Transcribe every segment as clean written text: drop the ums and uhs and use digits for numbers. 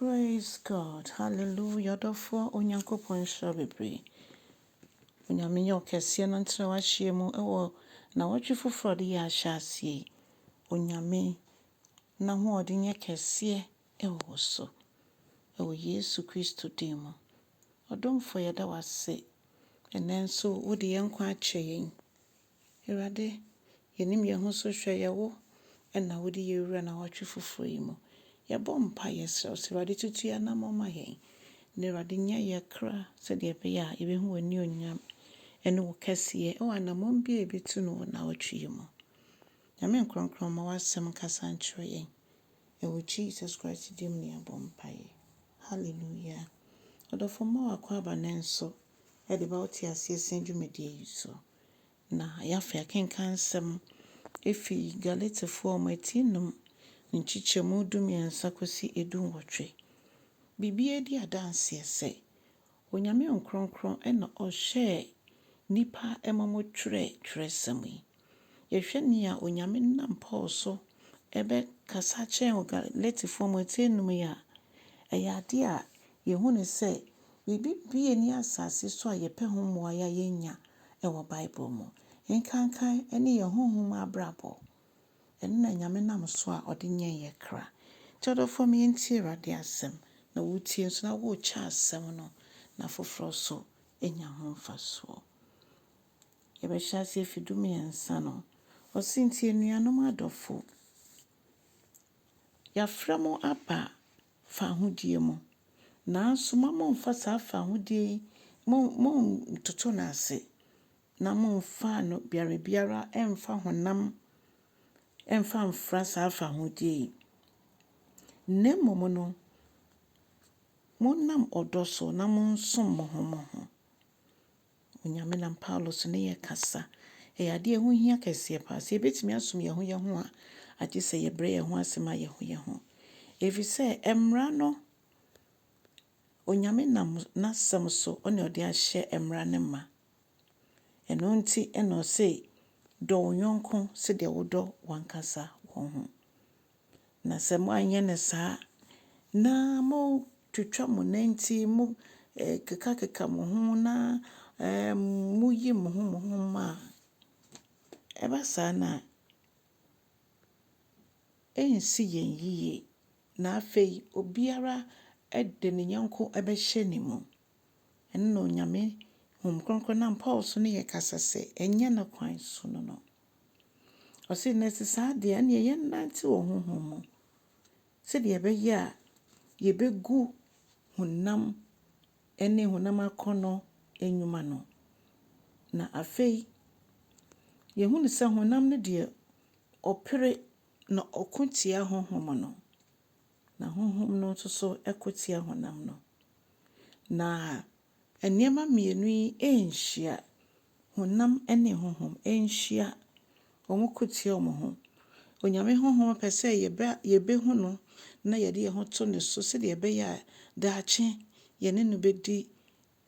Praise God hallelujah ɔdɔfoɔ Onyankopɔn nhyira wo bebree. Onyame nyɛ wo kɛseɛ na ɔntena w'ahyeɛ mu wɔ nawɔtwe foforɔ a ɔde yɛ ahyɛ aseɛ yi. Onyame n'ahoɔden nyɛ kɛseɛ wɔ wo so wɔ Yesu Kristo din mu. Ɔdomfoɔ yɛda wo ase ɛnɛ nso wode yɛn nkwa akyɛ yɛn. Awurade, yɛnim yɛn ho so hwɛ yɛ wo na wode yɛn wura nawɔtwe foforɔ yi mu. Yɛbɔ mpaeɛ srɛ wo sɛ Awurade tutu yɛn anammɔn ma yɛn, na Awurade nya yɛn kra sɛdeɛ ɛbɛyɛ a yɛbɛhu w'anuonyam ne wo kɛseyɛ wɔ anammɔn biara a yɛbɛtu no wɔ nawɔtwe yi mu. Nyame nkronkron ma w'asɛm nkasa nkyerɛ yɛn. Ɛwɔ Jesus Christ din mu na yɛabɔ mpaeɛ. Hallelujah. Ɔdɔfo mma w'akwaaba nnɛ nso de ba wo te aseɛ sua dwumadie yi so. Na yɛafa yɛakenkan nsɛm efi Galatifoɔ mu eti num nkyekyɛmu 13 kɔsi 18. Biribiara di adanseɛ sɛ Onyame Nkronkron na ɔhyɛɛ nnipa ma wɔtwerɛɛ twerɛsɛm yi. Yɛhwɛ nea Onyame nam Paul so bɛkasa kyerɛɛ wɔ Galatifoɔ mu eti num yi a, ɛyɛ adeɛ a yɛhu no sɛ biribi biara nni asase so a yɛpɛ ho mmoaeɛ a yɛnnya wɔ Bible mu. Nkankan ne yɛn honhom mu abrabɔ. Ɛno na Nyame nam so a ɔde nyɛn yɛn kra. Nti ɔdɔfoɔ ma yɛntie Awurade asɛm, na wotie nso na worekyɛ asɛm no na afoforɔ nso anya ho mfasoɔ. Yɛbɛhyɛ aseɛ fi 13 no. Ɔse nti anuanom adɔfo, yɛafrɛ mo aba fahodie mu, nanso mma mommfa saa fahodie yi, monntoto no ase na mommfa no biara biara mmfa honam mmfa mfra saa fahodie yi. Na mmom no, monnam ɔdɔ so na monsom mo ho mo ho. Onyame nam Paulo so ne yɛ kasa. Ɛyɛ adeɛ a ɛho hia kɛseɛ paa. Sɛ yɛbɛtumi asom yɛn ho yɛn ho a, agye sɛ yɛbrɛ yɛn ho ase ma yɛn ho yɛn ho. Ɛfiri sɛ mmara no, Onyame nam n'asɛm so na ɔde ahyɛ mmara no ma. Ɛno nti na ɔse dɔ wo yɔnko sɛdeɛ wodɔ w'ankasa wo ho. Na sɛ moanyɛ no saa na motwitwa mo nanti, mo kekakeka mo ho na moyi mo ho mo ho ma a, ɛba saa no a, ɛnsi yɛn yiye. Na afei obiara de ne yɔnko bɛhyɛ ne mu. Ɛno na Onyame Honhom Kronkron nam Paul so ne yɛ kasa sɛ ɛnyɛ ne kwan so no no. Ɔse na ɛte saa deɛ ɛneɛ yɛnnante wɔ honhom mu sɛdeɛ ɛbɛyɛ a yɛbɛgu honam ne honam akɔnnɔ nnwuma no. Na afei yɛhunu sɛ honam no deɛ ɔpere na ɔko tia honhom no, na honhom no nso so ko tia honam no. Na nneɛma mmienu yi nhyia, honam ne honhom nhyia. Wɔko tia wɔn ho. Onyame honhom pɛ sɛ yɛbɛ yɛbɛhu no na yɛde yɛn ho to ne so sɛdeɛ ɛbɛyɛ a daakye yɛne no bɛdi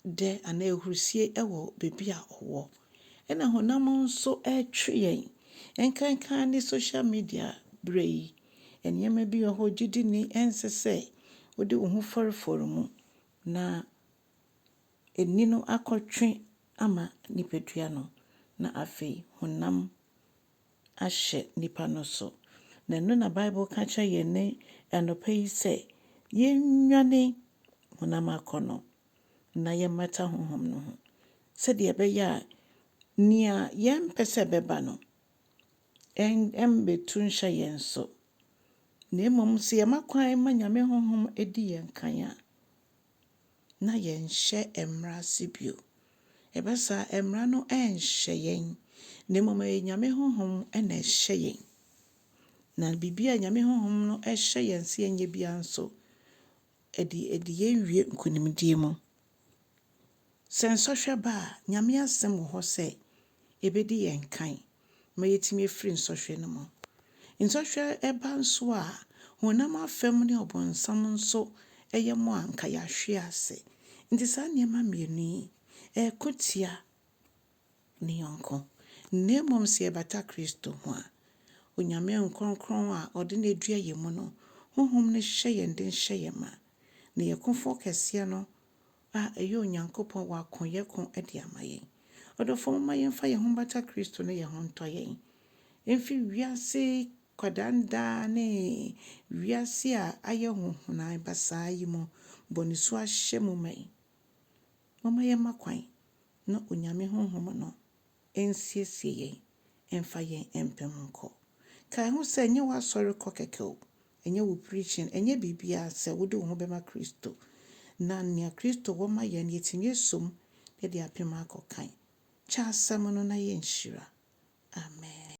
dɛ anaa ahurusie wɔ baabi a ɔwɔ. Ɛna honam nso retwe yɛn, nkanka ne social media berɛ yi. Nneɛma bi wɔ hɔ gyidi ni ɛnsɛ sɛ wode wo ho fɔrefɔre mu na ani no akɔtwe ama nipadua no na afei honam ahyɛ nipa no so. Na ɛno na Bible ka kyerɛ yɛn ne anɔpa yi sɛ yɛnnwane honam akɔnnɔ na yɛmmata honhom no ho sɛdeɛ ɛbɛyɛ a nea yɛmpɛ sɛ ɛbɛba no ɛmmɛtu nhyɛ yɛn so. Na mmom sɛ yɛma kwan ma Nyame honhom di yɛn kan a, na yɛnhyɛ mmara ase bio. Ɛba saa a, mmara no nhyɛ yɛn, na mmom ɛyɛ Nyame honhom na ɛhyɛ yɛn. Na biribi a Nyame honhom no hyɛ yɛn sɛ yɛnyɛ biara nso, ɛde ɛde yɛn wie nkonimdie mu. Sɛ nsɔhwɛ ba a, Nyame asɛm wɔ hɔ sɛ ɛbɛdi yɛn kan ma yɛatumi afiri nsɔhwɛ no mu. Nsɔhwɛ ba nso a, honam afam ne ɔbonsam nso yɛ mo a nka yɛahwe ase. Nti saa nneɛma mmienu yi, ɛko tia ne yɔnko. Na mmom sɛ yɛbata Kristo ho a, Onyame Nkronkron a ɔde no adua yɛn mu no, Honhom no hyɛ yɛn den hyɛ yɛn ma. Na yɛn kofoɔ kɛseɛ no a ɛyɛ Onyankopɔn wɔ akoyɛ ko de ama yɛn. Ɔdɔfoɔ, momma yɛmfa yɛn ho mbata Kristo na yɛn ho ntɔ yɛn. Mfi wiase kwadandaa ne wiase a ayɛ huhunan basaa yi mu, bɔnesu ahyɛ mu ma yi. Momma yɛmma kwan na Onyame Honhom no nsiesie yɛn mfa yɛn mpem nkɔ. Kae ho sɛ ɛnyɛ w'asɔre kɔ kɛkɛ o, ɛnyɛ wo preaching, ɛnyɛ biribiara sɛ wode wo ho bɛma Kristo. Na nea Kristo wɔ ma yɛn no, yɛtumi asom de apem akɔ kan. Kyɛ asɛm no na yɛ nhyira. Amen.